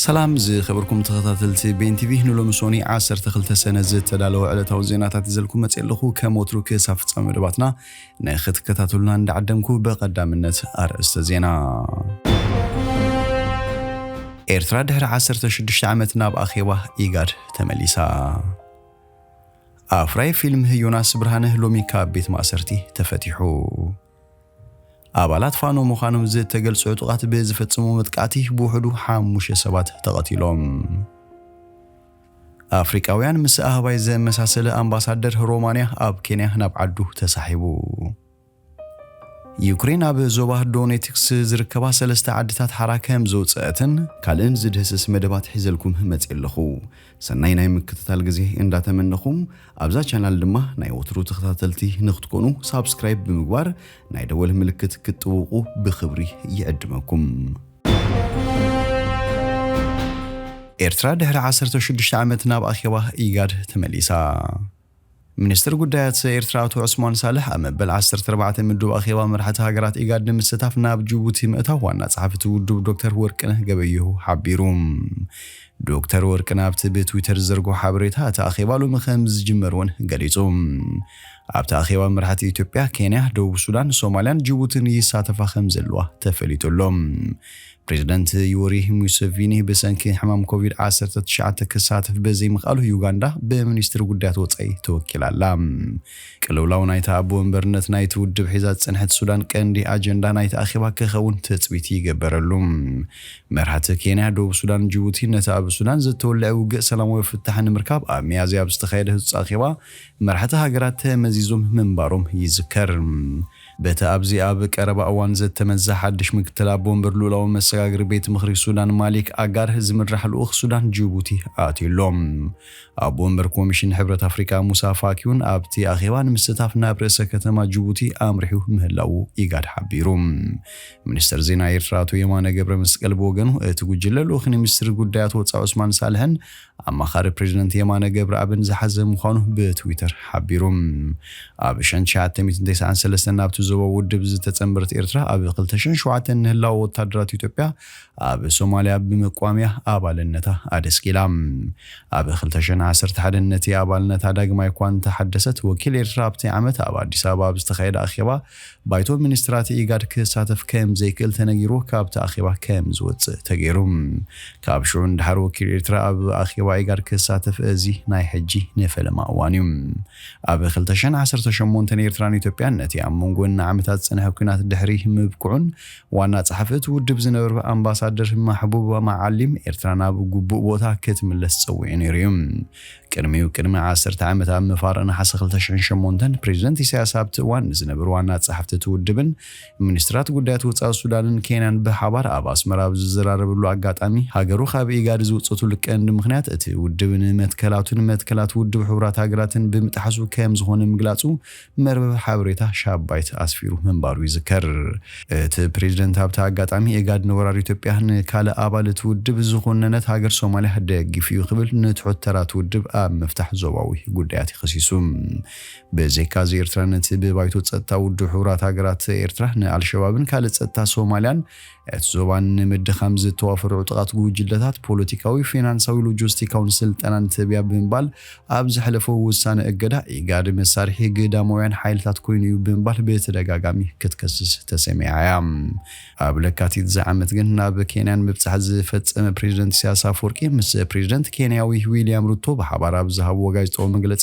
ሰላም ዝኸበርኩም ተኸታተልቲ ቤን ቲቪ፣ ንሎሚ ሶኒ ዓሰርተ ክልተ ሰነ ዝተዳለወ ዕለታዊ ዜናታት ይዘልኩም መፅእ ኣለኹ። ከም ወትሩ ክሳብ ፍጻሜ መደባትና ንኽትከታተሉና እንዳዓደምኩ፣ በቐዳምነት ኣርእስተ ዜና። ኤርትራ ድሕሪ ዓሰርተ ሽዱሽተ ዓመት ናብ ኣኼባ ኢጋድ ተመሊሳ። ኣፍራይ ፊልም ዮናስ ብርሃነ ሎሚ ካብ ቤት ማእሰርቲ ተፈቲሑ። ኣባላት ፋኖ ምዃኖም ዝተገልጹ ዕጡቓት ብዝፈጸሙ መጥቃዕቲ ብውሕዱ ሓሙሽተ ሰባት ተቐቲሎም። ኣፍሪቃውያን ምስ ኣህባይ ዘመሳሰለ ኣምባሳደር ሮማንያ ኣብ ኬንያ ናብ ዓዱ ተሳሒቡ። ዩክሬን ኣብ ዞባ ዶኔትክስ ዝርከባ ሰለስተ ዓድታት ሓራ ከም ዘውፅአትን ካልእን ዝድህስስ መደባት ሒዘልኩም መፅእ ኣለኹ። ሰናይ ናይ ምክትታል ግዜ እንዳተመነኹም፣ ኣብዛ ቻናል ድማ ናይ ወትሩ ተኸታተልቲ ንክትኮኑ ሳብስክራይብ ብምግባር ናይ ደወል ምልክት ክትጥውቁ ብክብሪ ይዕድመኩም። ኤርትራ ድሕሪ ዓሰርተ ሽዱሽተ ዓመት ናብ ኣኼባ ኢጋድ ተመሊሳ። ሚኒስትር ጉዳያት ኤርትራ ኣቶ ዑስማን ሳልሕ ኣብ መበል ዓሰርተ ኣርባዕተ ምዱብ ኣኼባ መራሕቲ ሃገራት ኢጋድ ንምስታፍ ናብ ጅቡቲ ምእታው ዋና ጸሓፊ እቲ ውድብ ዶክተር ወርቅነህ ገበየሁ ሓቢሩ። ዶክተር ወርቅነህ ኣብቲ ብትዊተር ዝዘርግሖ ሓበሬታ፣ እቲ ኣኼባ ሎሚ ከም ዝጅመር እውን ገሊጹ። ኣብቲ ኣኼባ መራሕቲ ኢትዮጵያ፣ ኬንያ፣ ደቡብ ሱዳን፣ ሶማልያን ጅቡትን ይሳተፋ ከም ዘለዋ ተፈሊጡ ኣሎ። ፕሬዚደንት ዩወሪ ሙሴቪኒ ብሰንኪ ሕማም ኮቪድ ዓሰርተ ትሽዓተ ክሳተፍ ብዘይምኽኣሉ፣ ዩጋንዳ ብሚኒስትሪ ጉዳያት ወጻኢ ተወኪላ ኣላ። ቅልውላው ናይታ ኣቦ ወንበርነት ናይቲ ውድብ ሒዛ ዝጸንሐት ሱዳን ቀንዲ ኣጀንዳ ናይቲ ኣኼባ ክኸውን ትጽቢት ይግበረሉ። መራሕቲ ኬንያ፣ ደቡብ ሱዳን፣ ጅቡቲ ነቲ ኣብ ሱዳን ዝተወልዐ ውግእ ሰላማዊ ፍታሕ ንምርካብ ኣብ ሚያዝያ ኣብ ዝተኻየደ ህጹጽ ኣኼባ መራሕቲ ሃገራት ተመዚዞም ምንባሮም ይዝከር። በቲ ኣብዚ ኣብ ቀረባ እዋን ዘተመዛ ሓድሽ ምክትል ኣቦ ወንበር ልኡላዊ መሰጋግሪ ቤት ምኽሪ ሱዳን ማሊክ ኣጋር ዝምራሕ ልኡኽ ሱዳን ጅቡቲ ኣትዩ ኣሎ። ኣቦ ወንበር ኮሚሽን ሕብረት ኣፍሪካ ሙሳ ፋኪውን ኣብቲ ኣኼባ ንምስታፍ ናብ ርእሰ ከተማ ጅቡቲ ኣምሪሑ ምህላዉ ኢጋድ ሓቢሩ። ሚኒስትር ዜና ኤርትራ ኣቶ የማነ ገብረ መስቀል ብወገኑ፣ እቲ ጉጅለ ልኡኽ ሚኒስትሪ ጉዳያት ወጻኢ ዑስማን ሳልሕን ኣማኻሪ ፕሬዚደንት የማነ ገብረኣብን ዝሓዘ ምዃኑ ብትዊተር ሓቢሩ። ኣብ ሸን ትሽዓተ ሚእትን ተስዓን ሰለስተን ናብቲ ዞባዊ ውድብ ዝተጸንበረት ኤርትራ፣ ኣብ ክልተ ሽሕን ሸውዓተን ንህላወ ወታደራት ኢትዮጵያ ኣብ ሶማልያ ብምቋምያ ኣባልነታ ኣደስኪላ። ኣብ ክልተ ሽሕን ዓሰርተ ሓደን ነቲ ኣባልነታ ዳግማይ እኳ እንተሓደሰት፣ ወኪል ኤርትራ ኣብቲ ዓመት ኣብ ኣዲስ ኣበባ ኣብ ዝተኻየደ ኣኼባ ባይቶ ሚኒስትራት ኢጋድ ክሳተፍ ከም ዘይክእል ተነጊርዎ ካብቲ ኣኼባ ከም ዝወጽእ ተገይሩ። ካብ ሽዑ ንደሓር ወኪል ኤርትራ ኣብ ኣኼባ ኢጋድ ክሳተፍ እዚ ናይ ሕጂ ንፈለማ እዋን እዩ። ኣብ ክልተ ሽሕን ዓሰርተ ሸሞንተን ኤርትራን ኢትዮጵያን ነቲ ኣብ መንጎ ንዓመታት ዝጸንሐ ኲናት ድሕሪ ምብቅዑን ዋና ጸሓፊ እቲ ውድብ ዝነበረ ኣምባሳደር ማሕቡብ መዓሊም ኤርትራ ናብ ግቡእ ቦታ ክትምለስ ጸዊዑ ነይሩ እዩ። ቅድሚኡ ቅድሚ ዓሰርተ ዓመት ኣብ ምፋር ነሓሰ ክልተ ሽሕን ሸሞንተን ፕሬዚደንት ኢሳያስ ኣብቲ እዋን ንዝነበሩ ዋና ጸሓፍቲ እቲ ውድብን ሚኒስትራት ጉዳያት ወጻኢ ሱዳንን ኬንያን ብሓባር ኣብ ኣስመራ ኣብ ዝዘራረብሉ ኣጋጣሚ፣ ሃገሩ ካብ ኢጋድ ዝወጸትሉ ቀንዲ ምኽንያት እቲ ውድብ ንመትከላቱን መትከላት ውድብ ሕቡራት ሃገራትን ብምጥሓሱ ከም ዝኾነ ምግላጹ መርበብ ሓበሬታ ሻባይት ኣስፊሩ ምንባሩ ይዝከር። እቲ ፕሬዚደንት ኣብቲ ኣጋጣሚ፣ ኢጋድ ንወራር ኢትዮጵያ ንካልእ ኣባል እቲ ውድብ ዝኾነነት ሃገር ሶማልያ ደጊፉ እዩ ክብል ንትሑት ተራ እቲ ውድብ ኣብ ምፍታሕ ዞባዊ ጉዳያት ይኸሲሱ። ብዘይካዚ ኤርትራ ነቲ ብባይቶ ጸጥታ ውድብ ሕቡራት ሃገራት ኤርትራ ንኣልሸባብን ካልእ ጸጥታ ሶማልያን እቲ ዞባን ንምድኻም ዝተዋፈሩ ዕጡቓት ጉጅለታት ፖለቲካዊ፣ ፊናንሳዊ፣ ሎጂስቲካውን ስልጠናን ትህብ እያ ብምባል ኣብ ዘሕለፎ ውሳነ እገዳ፣ ኢጋድ መሳርሒ ግዳማውያን ሓይልታት ኮይኑ እዩ ብምባል ብተደጋጋሚ ክትከስስ ተሰሚዓ እያ። ኣብ ለካቲት ዝዓመት ግን ናብ ኬንያን ምብጻሕ ዝፈጸመ ፕሬዚደንት ኢሳያስ ኣፈወርቂ ምስ ፕሬዚደንት ኬንያዊ ዊልያም ሩቶ ብሓባር ኣብ ዝሃብዎ ጋዜጣዊ መግለጺ፣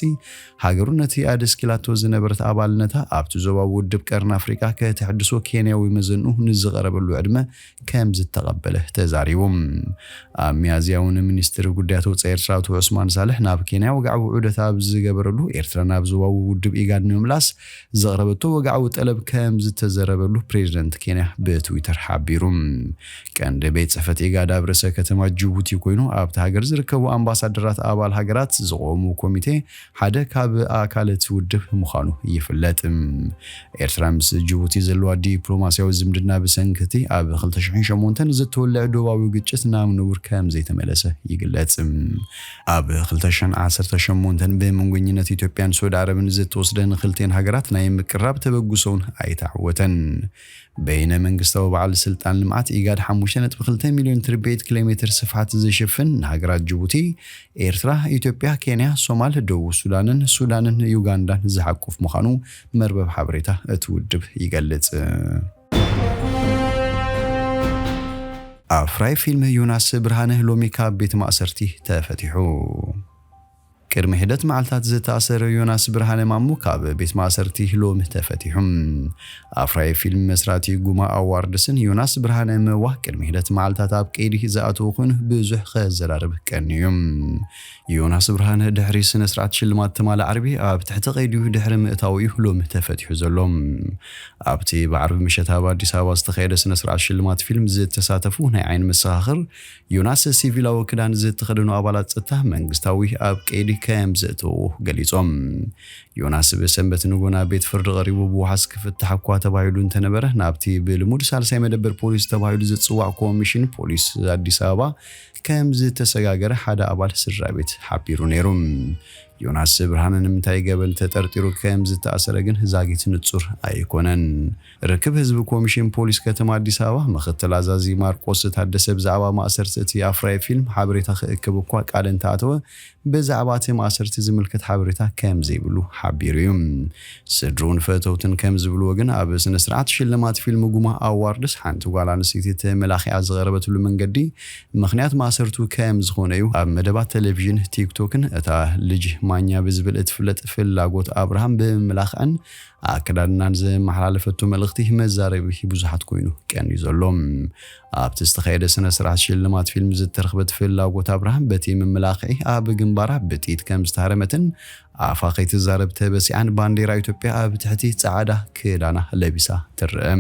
ሃገሩ ነቲ ኣደስኪላቶ ዝነበረት ኣባልነታ ኣብቲ ዞባዊ ውድብ ቀርኒ ኣፍሪቃ ከተሕድሶ ኬንያዊ መዘንኡ ንዝቐረበሉ ዕድመ ከም ዝተቐበለ ተዛሪቡ። ኣብ ሚያዝያ እውን ሚኒስትሪ ጉዳያት ወጻኢ ኤርትራ ኣቶ ዑስማን ሳልሕ ናብ ኬንያ ወግዓዊ ዑደት ኣብ ዝገበረሉ፣ ኤርትራ ናብ ዞባዊ ውድብ ኢጋድ ንምምላስ ዘቕረበቶ ወግዓዊ ጠለብ ከም ዝተዘረበሉ ፕሬዚደንት ኬንያ ብትዊተር ሓቢሩ። ቀንዲ ቤት ጽሕፈት ኢጋድ ኣብ ርእሰ ከተማ ጅቡቲ ኮይኑ፣ ኣብቲ ሃገር ዝርከቡ ኣምባሳደራት ኣባል ሃገራት ዝቖሙ ኮሚቴ ሓደ ካብ ኣካል እቲ ውድብ ምዃኑ ይፍለጥ። ኤርትራ ምስ ጅቡቲ ዘለዋ ዲፕሎማስያዊ ዝምድና ብሰንኪ እቲ ኣብ ክልተ ሽሕን ሸሞንተን ዝተወልዐ ዶባዊ ግጭት ናብ ንቡር ከም ዘይተመለሰ ይግለጽ። ኣብ ክልተ ሽሕን ዓሰርተ ሸሞንተን ብመንጎኝነት ኢትዮጵያን ሳውዲ ዓረብን ዝተወስደ ንክልቴን ሃገራት ናይ ምቅራብ ተበግሶ እውን ኣይተዓወተን። በይነ መንግስታዊ በዓል ስልጣን ልምዓት ኢጋድ ሓሙሽተ ነጥቢ ክልተ ሚልዮን ትርብዒት ኪሎ ሜትር ስፍሓት ዝሽፍን ንሃገራት ጅቡቲ፣ ኤርትራ፣ ኢትዮጵያ፣ ኬንያ፣ ሶማል፣ ደቡብ ሱዳንን ሱዳንን ዩጋንዳን ዝሓቁፍ ምዃኑ መርበብ ሓበሬታ እቲ ውድብ ይገልጽ። ኣፍራይ ፊልም ዮናስ ብርሃነ ሎሚ ካብ ቤት ማእሰርቲ ተፈቲሑ። ቅድሚ ሒደት መዓልታት ዝተኣሰረ ዮናስ ብርሃነ ማሞ ካብ ቤት ማእሰርቲ ሎሚ ተፈቲሑ። ኣፍራይ ፊልም መስራቲ ጉማ ኣዋርድስን ዮናስ ብርሃነ መዋ ቅድሚ ሒደት መዓልታት ኣብ ቀይዲ ዝኣተዉ ኮይኑ ብዙሕ ከዘራርብ ቀንዩ። ዮናስ ብርሃነ ድሕሪ ስነ ስርዓት ሽልማት ትማሊ ዓርቢ ኣብ ትሕቲ ቀይዲኡ ድሕሪ ምእታዉ እዩ ሎሚ ተፈቲሑ ዘሎ። ኣብቲ ብዓርቢ ምሸት ኣብ ኣዲስ ኣበባ ዝተኻየደ ስነ ስርዓት ሽልማት ፊልም ዝተሳተፉ ናይ ዓይኒ መሰኻኽር ዮናስ ሲቪላዊ ክዳን ዝተኸደኑ ኣባላት ጸጥታ መንግስታዊ ኣብ ቀይዲ ከም ዘእተዎ ገሊጾም። ዮናስ ብሰንበት ንጎ ናብ ቤት ፍርዲ ቀሪቡ ብዋሕስ ክፍታሕ እኳ ተባሂሉ እንተነበረ ናብቲ ብልሙድ ሳልሳይ መደበር ፖሊስ ተባሂሉ ዝጽዋዕ ኮሚሽን ፖሊስ ኣዲስ ኣበባ ከም ዝተሰጋገረ ሓደ ኣባል ስድራ ቤት ሓቢሩ ነይሩ። ዮናስ ብርሃነ ንምንታይ ገበን ተጠርጢሩ ከም ዝተኣሰረ ግን ዛጊት ንጹር ኣይኮነን። ርክብ ህዝቢ ኮሚሽን ፖሊስ ከተማ ኣዲስ ኣበባ ምክትል ኣዛዚ ማርቆስ ታደሰ ብዛዕባ ማእሰርቲ እቲ ኣፍራይ ፊልም ሓበሬታ ክእክብ እኳ ቃል እንተኣተወ ብዛዕባ እቲ ማእሰርቲ ዝምልከት ሓበሬታ ከም ዘይብሉ ሓቢሩ እዩ። ስድርኡን ፈተውትን ከም ዝብልዎ ግን ኣብ ስነ ስርዓት ሽልማት ፊልም ጉማ ኣዋርድስ ሓንቲ ጓል ኣንስተይቲ ተመላኺዓ ዝቐረበትሉ መንገዲ ምኽንያት ማእሰርቱ ከም ዝኾነ እዩ ኣብ መደባት ቴሌቪዥን ቲክቶክን እታ ልጅ ማኛ ብዝብል እትፍለጥ ፍላጎት ኣብርሃም ብምምላኽዕን ኣከዳድናን ዘመሓላለፈቶ መልእኽቲ መዛረቢ ብዙሓት ኮይኑ ቀንዩ ዘሎ። ኣብቲ ዝተኻየደ ስነ ስርዓት ሽልማት ፊልም ዝተረኽበት ፍላጎት ኣብርሃም በቲ መመላኽዒ ኣብ ግንባራ ብጥይት ከም ዝተሃረመትን ኣፋ ከይትዛረብ ተበሲዓን ባንዴራ ኢትዮጵያ ኣብ ትሕቲ ጻዕዳ ክዳና ለቢሳ ትረአ።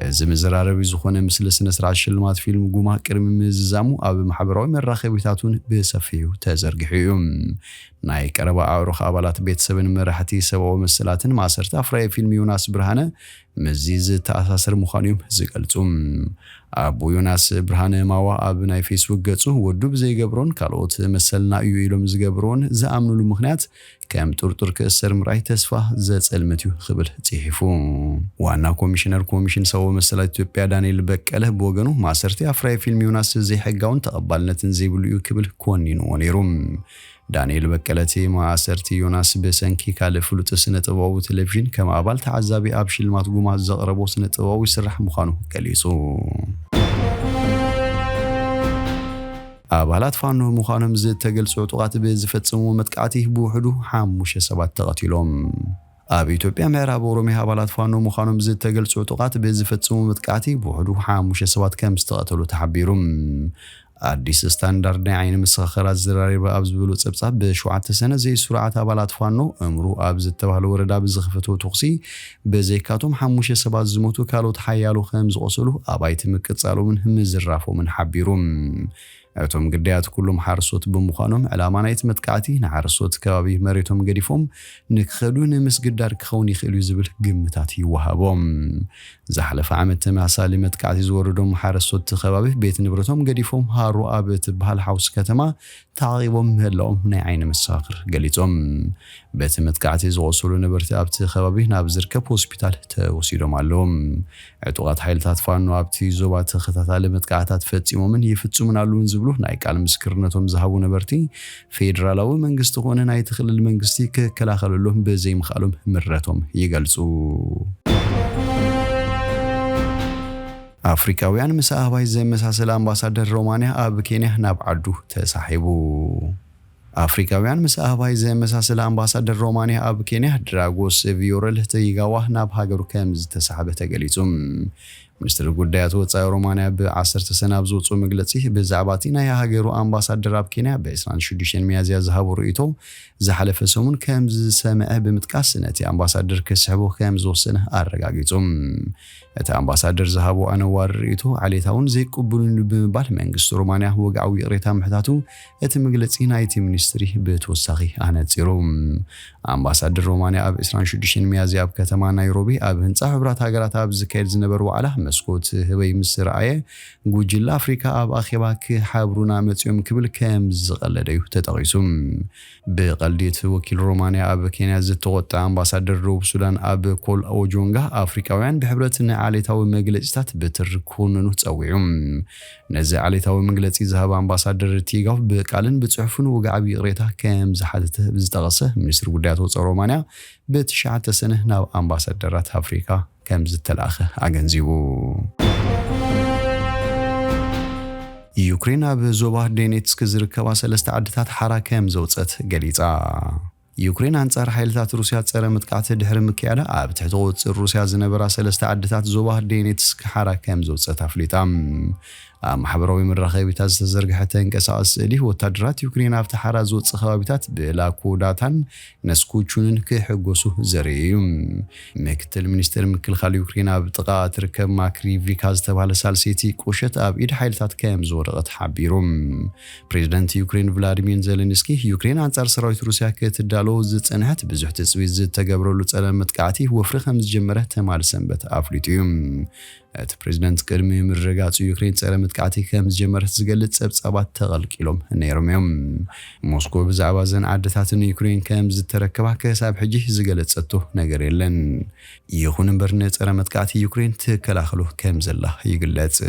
እዚ መዘራረቢ ዝኾነ ምስሊ ስነ ስርዓት ሽልማት ፊልም ጉማ ቅድሚ ምዝዛሙ ኣብ ማሕበራዊ መራኸቢታት እውን ብሰፊሑ ተዘርጊሑ እዩ። ናይ ቀረባ ኣዕሩኽ ኣባላት ቤተሰብን መራሕቲ ሰብኣዊ መሰላትን ማእሰርቲ ኣፍራይ ፊልም ዮናስ ብርሃነ ምስዚ ዝተኣሳሰር ምዃኑ እዮም ዝገልጹ። ኣቦ ዮናስ ብርሃነ ማዋ ኣብ ናይ ፌስቡክ ገጹ ወዱ ብዘይገብሮን ካልኦት መሰልና እዩ ኢሎም ዝገብሮን ዝኣምኑሉ ምኽንያት ከም ጥርጡር ክእሰር ምርኣይ ተስፋ ዘጸልምት እዩ ክብል ጽሒፉ። ዋና ኮሚሽነር ኮሚሽን ሰብኣዊ መሰላት ኢትዮጵያ ዳንኤል በቀለ ብወገኑ ማእሰርቲ ኣፍራይ ፊልም ዮናስ ዘይሕጋውን ተቐባልነትን ዘይብሉ እዩ ክብል ኮኒንዎ ነይሩ። ዳንኤል በቀለ እቲ ማእሰርቲ ዮናስ ብሰንኪ ካልእ ፍሉጥ ስነ ጥበባዊ ቴሌቪዥን ከም ኣባል ተዓዛቢ ኣብ ሽልማት ጉማ ዘቕረቦ ስነ ጥበባዊ ስራሕ ምዃኑ ገሊጹ። ኣባላት ፋኖ ምዃኖም ዝተገልጹ ዕጡቓት ብዝፈጸምዎ መጥቃዕቲ ብውሕዱ ሓሙሽተ ሰባት ተቐቲሎም። ኣብ ኢትዮጵያ ምዕራብ ኦሮሚያ ኣባላት ፋኖ ምዃኖም ዝተገልጹ ዕጡቓት ብዝፈጸምዎ መጥቃዕቲ ብውሕዱ ሓሙሽተ ሰባት ከም ዝተቐተሉ ተሓቢሩ። ኣዲስ ስታንዳርድ ናይ ዓይኒ መሰኻኽር ኣዘራሪባ ኣብ ዝብሎ ጸብጻብ ብሸውዓተ ሰነ ዘይስሩዓት ኣባላት ፋኖ እምሩ ኣብ ዝተባህለ ወረዳ ብዝኸፈትዎ ተኹሲ ብዘይካቶም ሓሙሽተ ሰባት ዝሞቱ ካልኦት ሓያሎ ከም ዝቖሰሉ ኣባይቲ ምቅጻሎምን ምዝራፎምን ሓቢሩ። እቶም ግዳያት ኩሎም ሓረስቶት ብምዃኖም ዕላማ ናይቲ መጥቃዕቲ ንሓረስቶት ከባቢ መሬቶም ገዲፎም ንክኸዱ ንምስግዳድ ክኸውን ይኽእል እዩ ዝብል ግምታት ይወሃቦም። ዝሓለፈ ዓመት ተመሳሳሊ መጥቃዕቲ ዝወረዶም ሓረስቶት እቲ ከባቢ ቤት ንብረቶም ገዲፎም ሃሮ ኣብ እትበሃል ሓውሲ ከተማ ተዓቒቦም ምህላዎም ናይ ዓይኒ መሰኻኽር ገሊጾም። በቲ መጥቃዕቲ ዝቖሰሉ ነበርቲ ኣብቲ ከባቢ ናብ ዝርከብ ሆስፒታል ተወሲዶም ኣለዉ። ዕጡቓት ሓይልታት ፋኖ ኣብቲ ዞባ ተኸታታሊ መጥቃዕታት ፈጺሞምን ይፍጽሙን ኣለዉን ዝብሉ ናይ ቃል ምስክርነቶም ዝሃቡ ነበርቲ ፌደራላዊ መንግስቲ ኮነ ናይቲ ክልል መንግስቲ ክከላኸለሎም ብዘይምኽኣሎም ምረቶም ይገልጹ። ኣፍሪካውያን ምስ ኣህባይ ዘመሳሰለ ኣምባሳደር ሮማንያ ኣብ ኬንያ ናብ ዓዱ ተሳሒቡ። ኣፍሪካውያን ምስ ኣህባይ ዘመሳሰለ ኣምባሳደር ሮማንያ ኣብ ኬንያ ድራጎስ ቪዮረል ተይጋዋ ናብ ሃገሩ ከም ዝተሳሕበ ተገሊጹ። ሚኒስትሪ ጉዳያት ወጻኢ ሮማንያ ብዓሰርተ ሰነ ኣብ ዝወጽኦ መግለጺ ብዛዕባ እቲ ናይ ሃገሩ ኣምባሳደር ኣብ ኬንያ ብ ዕስራን ሽዱሽተን ሚያዝያ ዝሃቦ ርእይቶ ዝሓለፈ ሰሙን ከም ዝሰምዐ ብምጥቃስ ነቲ ኣምባሳደር ክስሕቦ ከም ዝወሰነ ኣረጋጊጹ። እቲ ኣምባሳደር ዝሃቦ ኣነዋሪ ርእይቶ ዓሌታውን ዘይቅቡልን እዩ ብምባል መንግስቲ ሮማንያ ወግዓዊ ይቕሬታ ምሕታቱ እቲ መግለጺ ናይቲ ሚኒስትሪ ብተወሳኺ ኣነጺሩ። ኣምባሳደር ሮማንያ ኣብ ዕስራን ሽዱሽተን ሚያዝያ ኣብ ከተማ ናይሮቢ ኣብ ህንጻ ሕቡራት ሃገራት ኣብ ዝካየድ ዝነበረ ዋዕላ መስኮት ህበይ ምስ ረኣየ፣ ጉጅለ ኣፍሪካ ኣብ ኣኼባ ክሓብሩና መጺኦም ክብል ከም ዝቐለደ እዩ ተጠቒሱ። ብቐልዲ እቲ ወኪል ሮማንያ ኣብ ኬንያ ዝተቖጠ ኣምባሳደር ደቡብ ሱዳን ኣብ ኮል ኦጆንጋ፣ ኣፍሪካውያን ብሕብረት ንዓሌታዊ መግለጺታት ብትር ክኹንኑ ጸዊዑ። ነዚ ዓሌታዊ መግለጺ ዝሃበ ኣምባሳደር ቲጋው ብቃልን ብጽሑፍን ወግዓዊ ይቕሬታ ከም ዝሓተተ ዝጠቐሰ ሚኒስትሪ ጉዳያት ወጻኢ ሮማንያ፣ ብትሽዓተ ሰነ ናብ ኣምባሳደራት ኣፍሪካ ከም ዝተላእኸ ኣገንዚቡ። ዩክሬን ኣብ ዞባ ዴኔትስክ ዝርከባ ሰለስተ ዓድታት ሓራ ከም ዘውፀት ገሊፃ። ዩክሬን ኣንጻር ሓይልታት ሩስያ ጸረ መጥቃዕቲ ድሕሪ ምክያዳ ኣብ ትሕቲ ቁጽጽር ሩስያ ዝነበራ ሰለስተ ዓድታት ዞባ ዴኔትስክ ሓራ ከም ዘውፀት ኣፍሊጣ። ኣብ ማሕበራዊ መራኸቢታት ዝተዘርግሐ ተንቀሳቐሲ ስእሊ ወታደራት ዩክሬን ኣብቲ ሓራ ዝወፅእ ከባቢታት ብላኩዳታን ነስኩቹንን ክሕጎሱ ዘርኢ እዩ። ምክትል ሚኒስትር ምክልኻል ዩክሬን ኣብ ጥቓ ትርከብ ማክሪቪካ ዝተባህለ ሳልሰይቲ ቁሸት ኣብ ኢድ ሓይልታት ከም ዝወደቐት ሓቢሩ። ፕሬዚደንት ዩክሬን ቭላዲሚር ዜሌንስኪ ዩክሬን ኣንጻር ሰራዊት ሩስያ ክትዳሎ ዝጸንሐት ብዙሕ ትጽቢት ዝተገብረሉ ጸረ መጥቃዕቲ ወፍሪ ከም ዝጀመረ ትማሊ ሰንበት ኣፍሊጡ እዩ። እቲ ፕሬዚደንት ቅድሚ ምርግጋጹ ዩክሬን ጸረ መጥቃዕቲ ከም ዝጀመረት ዝገልጽ ጸብጻባት ተቐልቂሎም ነይሮም እዮም። ሞስኮ ብዛዕባ እዘን ዓድታት ንዩክሬን ከም ዝተረከባ ክሳብ ሕጂ ዝገለጸቶ ነገር የለን። ይኹን እምበር ንጸረ መጥቃዕቲ ዩክሬን ትከላኸሎ ከም ዘላ ይግለጽ።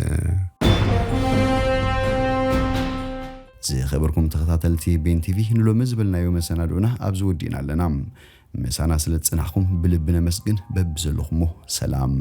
ዝኸበርኩም ተኸታተልቲ ቤን ቲቪ ንሎሚ ዝበልናዮ መሰናድኡና ኣብዚ ወዲእና ኣለና። ምሳና ስለ ዝጸናሕኩም ብልቢ ነመስግን። በብዘለኹሞ ሰላም።